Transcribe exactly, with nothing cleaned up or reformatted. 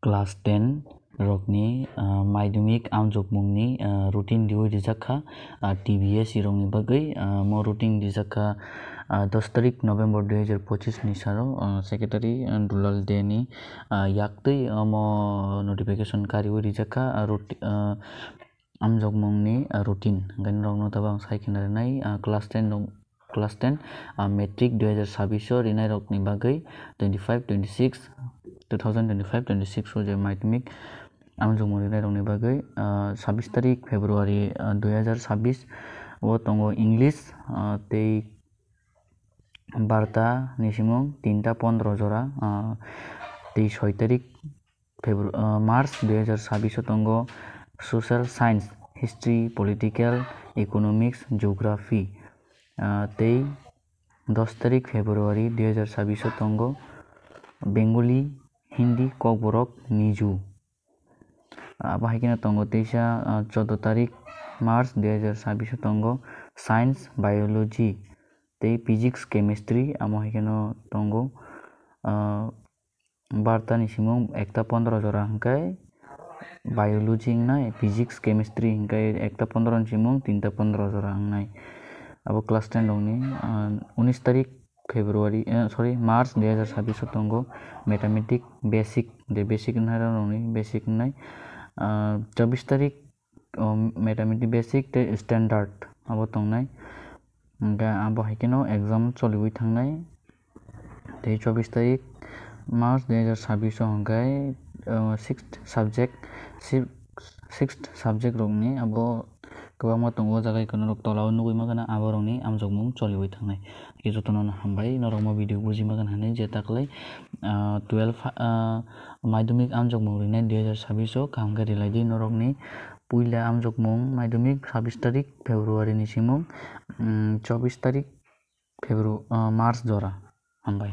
Class ten rokni, ah, madhyamik amjokmungni, ah, routine riwi rijak kha, ah, T B S E rokni bagwi, ah, mo routine rijak kha, ah, dos tarik November dui hajar pochis ni salo, ah, secretary, ah, Dulal Dey ni, ah, yaktwi omo notification kariwi rijak kha, ah, roti-, ah, amjokmungni, ah, routine. Hwnkhe norokno tabuk ang sai khna rwnai, ah, class ten rok, class ten, ah, matric dui hajar sabbish o rinai rokni bagwi twenty five twenty six, two thousand twenty five twenty six o je madhyamik amjokmung rinai rokni bagwi, ah, sabbish tarik February, ah, dui hajar sabbish o tongo English, ah, tei barta ni simung tinta pondro jora, ah, tei soi tarik Febru-, ah, March dui hajar sabbish o tongo Social Science, History, Political, Economics, Geography, ah, tei dos tarik February dui hajar sabbish o tongo Bengali, Hindi, Kokborok, Niju. Abo hai kheno tongo teisa, ah, choudo tarik March dui hajar sabbish o tongo Science, Biology tei Physics, Chemistry, amo hai kheno tongo, ah, barta ni simung ekta pondro jora hwnkhe Biology wngnai, Physics, Chemistry hwnkhe ekta pondro ni simung tinta pondro jora wngnai. Abo class ten rokni, ah, unis tarik February, eh, sorry, March dui hajar sabbish o tongo Mathematics Basic, de basic wngnai rokni basic wngnai, ah, chobbish tarik, oh, Mathematics Basic tei Standard abo tongnai. Hwnkhe abo hai kheno exam choliwi thangnai. Tei chobbish tarik March dui hajar sabbish o hwnkhe, ah, sixth subject, si-, sixth subject rokni abo kwbangma tongo, o jaga eko norok tola o nugwi mankha na, aborokni amjokmung choliwi thangnai. Khe jotono no hambai, norok mo video buji mankha hinwi je taklai, ah, twelve, ah, madhyamik amjokmung rinai dui hajar sabbish o kaham khe rilai di norokni puila amjokmung madhyamik sabbish tarik February ni simung, mm, chobbish tarik Febru-, ah, March jora. Hambai.